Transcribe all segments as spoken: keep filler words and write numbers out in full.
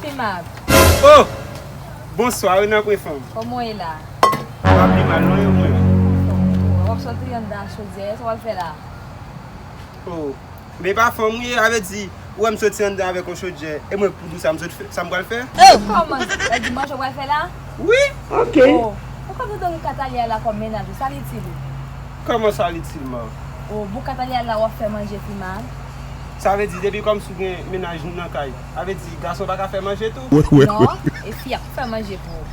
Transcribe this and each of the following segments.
Fimab. Oh! Bonswa, wi, nan kwen fanm. Kòman w ye la? M pa pi mal, non, e ou menm? W ap soti anndan chodyè, sa w al fè la? Oh, men pa fanm ou ye, a vle di, ou wè m soti anndan avèk yon chodyè, e mwen k pou di w sa m sot fè, sa m pral fè? Kòman? Sa vle di manje w pral fè la? Wi. Ok. Oh, ou konn ou gen Katalia la kòm mennaj ou, sa l itil ou? Kòman sa l itil mwen? Oh, bon Katalia la w ap fè manje Fimab? Sa vle di, depi kòmsi w gen mennaj nan kay, sa vle di gason pa ka fè manje tou? Non, e fi ap fè manje pou ou.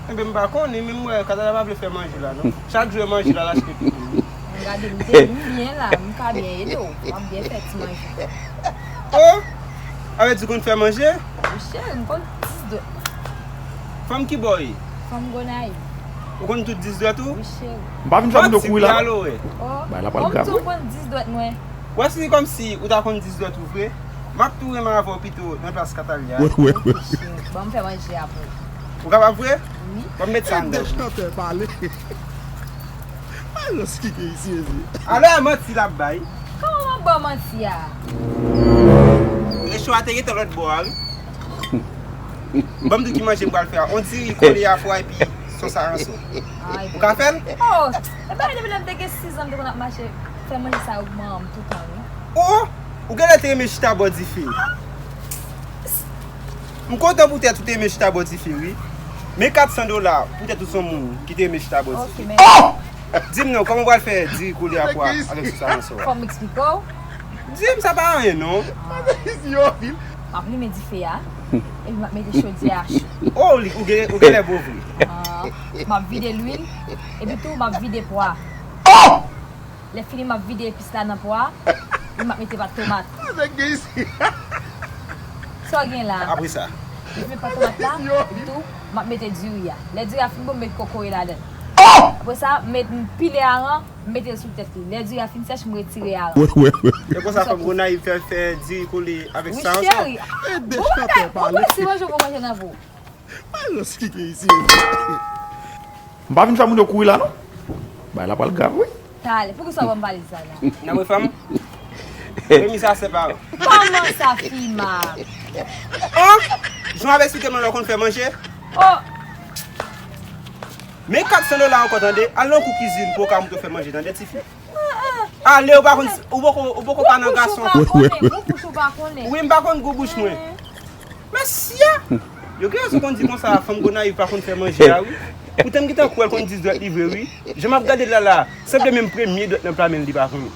Enben, m pa konnen, men m wè Katalia pa vle fè manje la, non. Chak jou e manje la, l achte pou li. Gade, m te, m byen la, m ka byen ede w. W ap byen fè ti manje. Oh! Sa vle di w konn fè manje? Wi, cheri, m konn dis dwèt mwen. Fanm ki bò w ye? Fanm Gonayiv. Ou konn tout dis dwèt ou? Wi, cheri. M pa vin fè moun yo kouri la, non. Oh, bay la pral grav, wi. M tou konn dis dwèt mwen. Wè, si kòmsi ou ta konn dis dwèt ou vre, m ap tou renmen avè w pito nan plas Katalia. Wi, wi, wi. Cheri, ban m fè manje a pou ou. Ou kapab vre? Wi. Ban m met sa anndan. Chantè pale. Alòs ki gen isi, isi. Alò, e manti l ap bay. Kòman m ap ba w manti a? Recho a te gentan lòt bò a, wi. Ban m di w ki manje m pral fè a. On diri kole a pwa epi sòs aransò. Ou ka fè l? Oh, e pa depi lè m te gen sis zan m te konn ap mache fè manje sa yo pou manman m toutan, wi. Oh, ou genlè te renmen chita bò dife. M kontan poutèt ou te renmen chita bò dife, wi. Men kat san dola poutèt ou se yon moun ki te renmen chita bò dife. Di m non, kòman w pral fè diri kole a pwa avèk sòs aransò a? Fò m eksplike w. Di m, sa pa anyen non. M ap limen dife a, epi m ap mete chodyè a cho. Oh, ou gen, ou genlè bo vre. Ah, m ap vide lwil, epi tou m ap vide pwa. Lè fini, m ap vide epis la nan pwa, epi m ap mete pat tomat. Sa nèg gen isi? Sa w gen la? Apre sa? Epi m met pat tomat la, epi tou, m ap mete diri a. Lè diri a fin bon, m met kokoye ladan l. Apre sa, m met, m pile aran, m mete l sou tèt li. Lè diri a fin sèch, m retire aran. E konsa fanm Gonayiv fè, fè diri kole avèk sa ansanm? Wi, cheri. Bon bagay, bon bagay, si manje pou manje nan vo. Alòs ki gen isi? M pa vin fè moun yo kouri la, non. Bagay la pral grav, wi. Talè, poukisa w ban m valiz sa la? Nan mwen fanm? Premye sa se pa. Kòman sa, Fimab? Oh! Jan w ap eksplike m nan lè w konn fè manje? Oh! Men kat san dola ankò, tande. Al nan kou kizin pou w ka montre w fè manje, tande, tifi. Ale, ou pa konn, ou poko, ou poko pa nan gason. Gou bouch ou pa konnen, gou bouch ou pa konnen. Wi, m pa konn gou bouch mwen. Mesye! Yo gen rezon konn di konsa, fanm Gonayiv pa konn fè manje a, wi. Poutan m gentan kwè l konn dis dwèt li vre, wi. Jan m ap gade l la la, sanble menm premye dwèt nan pla men l li pa konn.